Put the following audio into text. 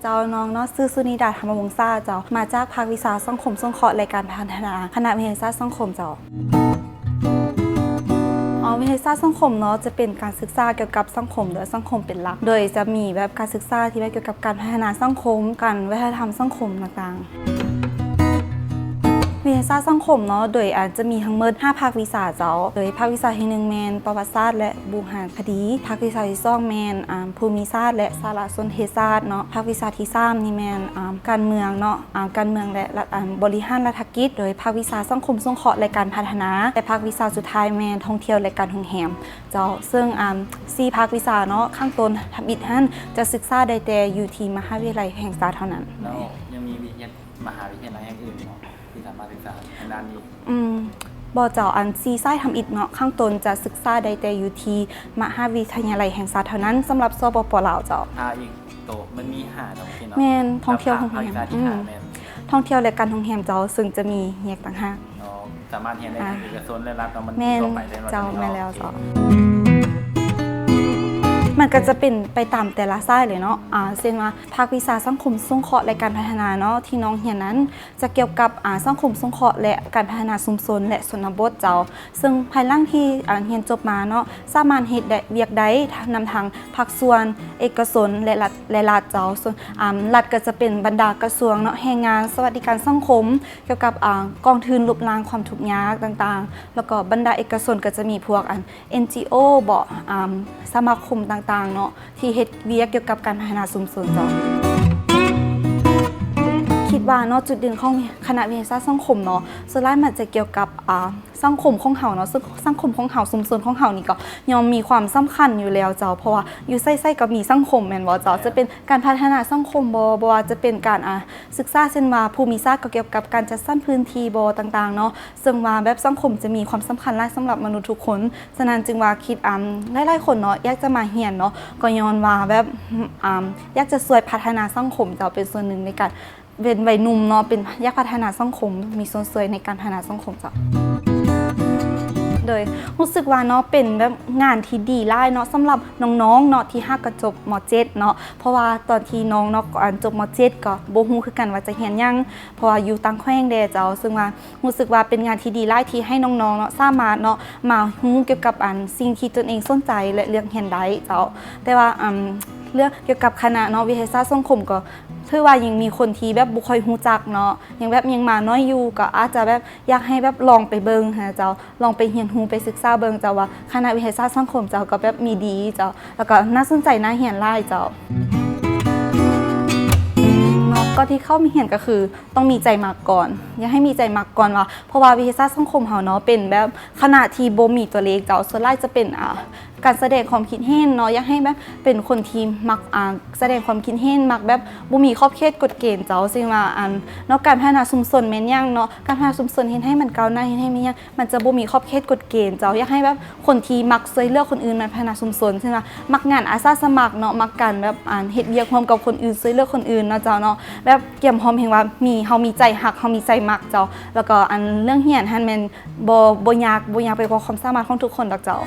ເຈົ້າ ນ້ອງເນາະ ຊື່ສຸນິດາ ທຳມະວົງສາເຈົ້າ ມາຈາກພາກວິຊາສັງຄົມສົງເຄາະ ແລະ ການພັດທະນາ ຄະນະວິທະຍາສາດສັງຄົມເຈົ້າ. ອໍ ວິທະຍາສາດສັງຄົມເນາະ ຈະເປັນການສຶກສາກ່ຽວກັບສັງຄົມ ໂດຍເອົາສັງຄົມເປັນຫຼັກ ໂດຍຈະມີແບບການສຶກສາທີ່ແບບກ່ຽວກັບການພັດທະນາສັງຄົມ ການວັດທະນະທຳສັງຄົມຕ່າງໆ. ວິທະຍາສາດສັງຄົມເນາະ ໂດຍ ອາ ຈະມີທັງໝົດຫ້າພາກວິຊາເຈົ້າ ໂດຍພາກວິຊາທີໜຶ່ງແມ່ນປະຫວັດສາດ ແລະ ບູຮານຄະດີ, ພາກວິຊາທີສອງແມ່ນ ອາ ພູມິສາດ ແລະ ສາລະສົນເທດສາດເນາະ, ພາກວິຊາທີສາມນີ້ແມ່ນ ອາ ການເມືອງເນາະ ອາ ການເມືອງ ແລະ ລັດ ອາ ບໍລິຫານລັດຖະກິດ, ໂດຍພາກວິຊາສັງຄົມສົງເຄາະ ແລະ ການພັດທະນາ ແລະ ພາກວິຊາສຸດທ້າຍແມ່ນທ່ອງທ່ຽວ ແລະ ການໂຮງແຮມເຈົ້າ. ເຊິ່ງ ອາ ສີ່ພາກວິຊາເນາະ ຂ້າງຕົ້ນທຳອິດຫັ້ນ ຈະສຶກສາໄດ້ແຕ່ຢູ່ທີ່ມະຫາວິທະຍາໄລແຫ່ງຊາດເທົ່ານັ້ນ. ແລ້ວຍັງມີວິທະຍາ ມະຫາວິທະຍາໄລແຫ່ງອື່ນບໍ່ ທີ່ສາມາດສຶກສາທາງດ້ານນີ້? ອືມ ບໍ່ເຈົ້າ, ອັນສີ່ສາຍທຳອິດເນາະ ຂ້າງຕົ້ນຈະສຶກສາໄດ້ແຕ່ຢູ່ທີ່ມະຫາວິທະຍາໄລແຫ່ງຊາດເທົ່ານັ້ນ ສຳລັບ ສປປ ລາວເຈົ້າ. ຖ້າອີກໂຕ ມັນມີຫ້າດອກເນາະ. ແມ່ນ ທ່ອງທ່ຽວ ແລ້ວພາກ ໂຮງແຮມ ພາກວິຊາທີ ອືມ ຫ້າແມ່ນ ທ່ອງທ່ຽວ ແລະ ການໂຮງແຮມເຈົ້າ, ເຊິ່ງຈະມີແຍກຕ່າງຫາກ. ອໍ ສາມາດຮຽນໄດ້ ອ່າ ທັງເອກະຊົນ ແລະ ລັດເນາະ ມັນ ແມ່ນ ທົ່ວໄປໄດ້ເນາະ. ເຈົ້າ ເຈົ້າເນາະ ແມ່ນແລ້ວເຈົ້າ. ໂອເຄ ມັນກໍຈະເປັນໄປຕາມແຕ່ລະສາຍເລີຍເນາະ. ອາ ເຊັ່ນວ່າ ພາກວິຊາສັງຄົມສົງເຄາະ ແລະ ການພັດທະນາເນາະ ທີ່ນ້ອງຮຽນນັ້ນ ຈະກ່ຽວກັບ ອາ ສັງຄົມສົງເຄາະ ແລະ ການພັດທະນາຊຸມຊົນ ແລະ ຊົນນະບົດເຈົ້າ. ເຊິ່ງພາຍຫຼັງທີ່ ອາ ຮຽນຈົບມາເນາະ ສາມາດເຮັດໄດ້ ວຽກໄດ້ນຳທັງພາກສ່ວນເອກະຊົນ ແລະ ລັດ ແລະ ລັດເຈົ້າ. ສ່ວນ ອາ ລັດກໍຈະເປັນບັນດາກະຊວງເນາະ ແຮງງານ, ສະຫວັດດີການສັງຄົມ, ກ່ຽວກັບ ອາ ກອງທຶນລົບລ້າງຄວາມທຸກຍາກຕ່າງໆ ແລ້ວກໍບັນດາເອກະຊົນກໍຈະມີພວກ ອັນ ເອັນຈີໂອ ບໍ ອາ ສະມາຄົມຕ່າງໆເນາະ ທີ່ເຮັດວຽກກ່ຽວກັບການພັດທະນາຊຸມຊົນເຈົ້າ. ຄິດວ່າເນາະ ຈຸດເດັ່ນຂອງຄະນະວິທະຍາສາດສັງຄົມເນາະ ສ່ວນຫຼາຍມັນຈະກ່ຽວກັບ ອາ ສັງຄົມຂອງເຮົາເນາະ. ເຊິ່ງສັງຄົມຂອງເຮົາ ຊຸມຊົນຂອງເຮົານີ້ກໍຍ່ອມມີຄວາມສຳຄັນຢູ່ແລ້ວເຈົ້າ, ເພາະວ່າຢູ່ໃສໆກໍມີສັງຄົມແມ່ນບໍ່ເຈົ້າ. ແມ່ນ ຈະເປັນການພັດທະນາສັງຄົມບໍ ບໍ່ວ່າຈະເປັນການ ອາ ສຶກສາ ເຊັ່ນວ່າ ພູມິສາດ ກໍກ່ຽວກັບການຈັດສັນພື້ນທີ່ບໍ ຕ່າງໆເນາະ. ເຊິ່ງວ່າແບບສັງຄົມຈະມີຄວາມສຳຄັນຫຼາຍສຳລັບມະນຸດທຸກຄົນ. ສະນັ້ນຈຶ່ງວ່າຄິດ ອາ ຫຼາຍໆຄົນເນາະ ຢາກຈະມາຮຽນເນາະ ກໍຍ້ອນວ່າແບບ ອາ ຢາກຈະຊ່ວຍພັດທະນາສັງຄົມເຈົ້າ, ເປັນສ່ວນໜຶ່ງໃນການ ເປັນໄວໜຸ່ມເນາະ ເປັນ ຢາກພັດທະນາສັງຄົມ, ມີສ່ວນຊ່ວຍໃນການພັດທະນາສັງຄົມເຈົ້າ. ໂດຍຮູ້ສຶກວ່າເນາະ ເປັນແບບງານທີ່ດີຫຼາຍເນາະ ສຳລັບນ້ອງໆເນາະ ທີ່ຫາກໍຈົບ ມ.ເຈັດ ເນາະ. ເພາະວ່າຕອນທີ່ນ້ອງເນາະ ອັນ ຈົບ ມ.ເຈັດ ກໍບໍ່ຮູ້ຄືກັນວ່າຈະຮຽນຫຍັງ ເພາະວ່າຢູ່ຕ່າງແຂວງແດ່ເຈົ້າ. ເຊິ່ງວ່າ ຮູ້ສຶກວ່າເປັນງານທີ່ດີຫຼາຍທີ່ໃຫ້ນ້ອງໆເນາະ ສາມາດເນາະ ມາຮູ້ກ່ຽວກັບ ອັນ ສິ່ງທີ່ຕົນເອງສົນໃຈ ແລະ ເລືອກຮຽນໄດ້ເຈົ້າ. ແຕ່ວ່າ ອາ ເລື່ອງກ່ຽວກັບຄະນະເນາະ ວິທະຍາສາດສັງຄົມ ກໍຖືວ່າຍັງມີຄົນທີ່ແບບບໍ່ຄ່ອຍຮູ້ຈັກເນາະ ຍັງແບບຍັງມານ້ອຍຢູ່ ກໍອາດຈະແບບຢາກໃຫ້ແບບລອງໄປເບິ່ງຫັ້ນນະເຈົ້າ, ລອງໄປຮຽນຮູ້ ໄປສຶກສາເບິ່ງເຈົ້າ ວ່າຄະນະວິທະຍາສາດສັງຄົມເຈົ້າ ກໍແບບມີດີເຈົ້າ ແລ້ວກໍໜ້າສົນໃຈ ໜ້າຮຽນຫຼາຍເຈົ້າ. ເນາະ ກ່ອນທີ່ເຂົ້າມາຮຽນກໍຄື ຕ້ອງມີໃຈມັກກ່ອນ, ຢາກໃຫ້ມີໃຈມັກກ່ອນວ່າ ເພາະວ່າວິທະຍາສາດສັງຄົມເຮົາເນາະ ເປັນແບບຄະນະທີ່ບໍ່ມີຕົວເລກເຈົ້າ, ສ່ວນຫຼາຍຈະເປັນ ອ່າ ການສະແດງຄວາມຄິດເຫັນເນາະ, ຢາກໃຫ້ແບບເປັນຄົນທີ່ມັກ ອ່າ ສະແດງຄວາມຄິດເຫັນ, ມັກແບບບໍ່ມີຂອບເຂດກົດເກນເຈົ້າ. ເຊິ່ງວ່າ ອັນ ເນາະ ການພັດທະນາຊຸມຊົນແມ່ນຫຍັງເນາະ, ການພັດທະນາຊຸມຊົນເຮັດໃຫ້ມັນກ້າວໜ້າ, ເຮັດໃຫ້ມີຫຍັງ ມັນຈະບໍ່ມີຂອບເຂດກົດເກນເຈົ້າ. ຢາກໃຫ້ແບບຄົນທີ່ມັກຊ່ວຍເຫຼືອຄົນອື່ນ ມັກພັດທະນາຊຸມຊົນ, ເຊັ່ນວ່າມັກງານອາສາສະໝັກເນາະ, ມັກການແບບ ອັນ ເຮັດວຽກຮ່ວມກັບຄົນອື່ນ, ຊ່ວຍເຫຼືອຄົນອື່ນເນາະເຈົ້າເນາະ, ແບບກຽມພ້ອມແຮງວ່າມີ ເຮົາມີໃຈຮັກ, ເຮົາມີໃຈມັກເຈົ້າ. ແລ້ວກໍ ອັນ ເລື່ອງຮຽນຫັ້ນແມ່ນບໍ່ ບໍ່ຍາກ, ບໍ່ຍາກໄປກວ່າຄວາມສາມາດຂອງທຸກຄົນດອກເຈົ້າ.